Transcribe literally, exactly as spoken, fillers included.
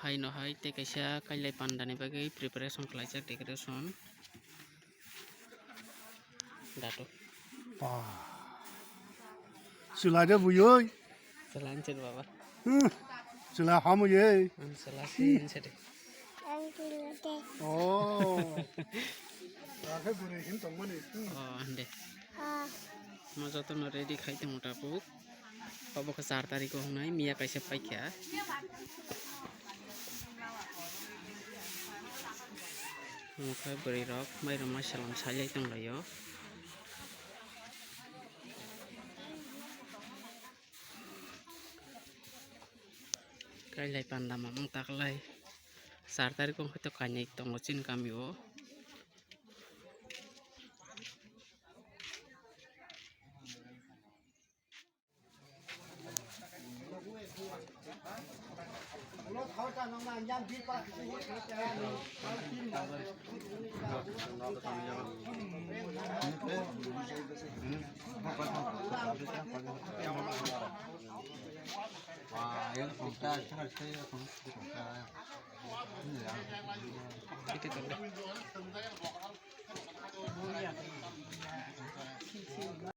Aino hai tei kaisa kailai panda ni bagwi preparation khlaijak, decoration. Dato. Ba. Chwla de buyoi. Chwla ni chwla baba. Hmm. Chwla hamuyoi. Hmm, chwla si ni chwla. Oh. Akhe bwrwi hin tongmani. Hmm. Oh, ande. Mo joto no ready khai tongo tabuk. Obo khe char tarikh o wngnai, miya kaisa paikha. Omo khe bwrwi rok mairum maisalam sailai tonglaio. Kailai panda mamung taklai char tarikh o wngkhe to kainwi tongo chini kamio.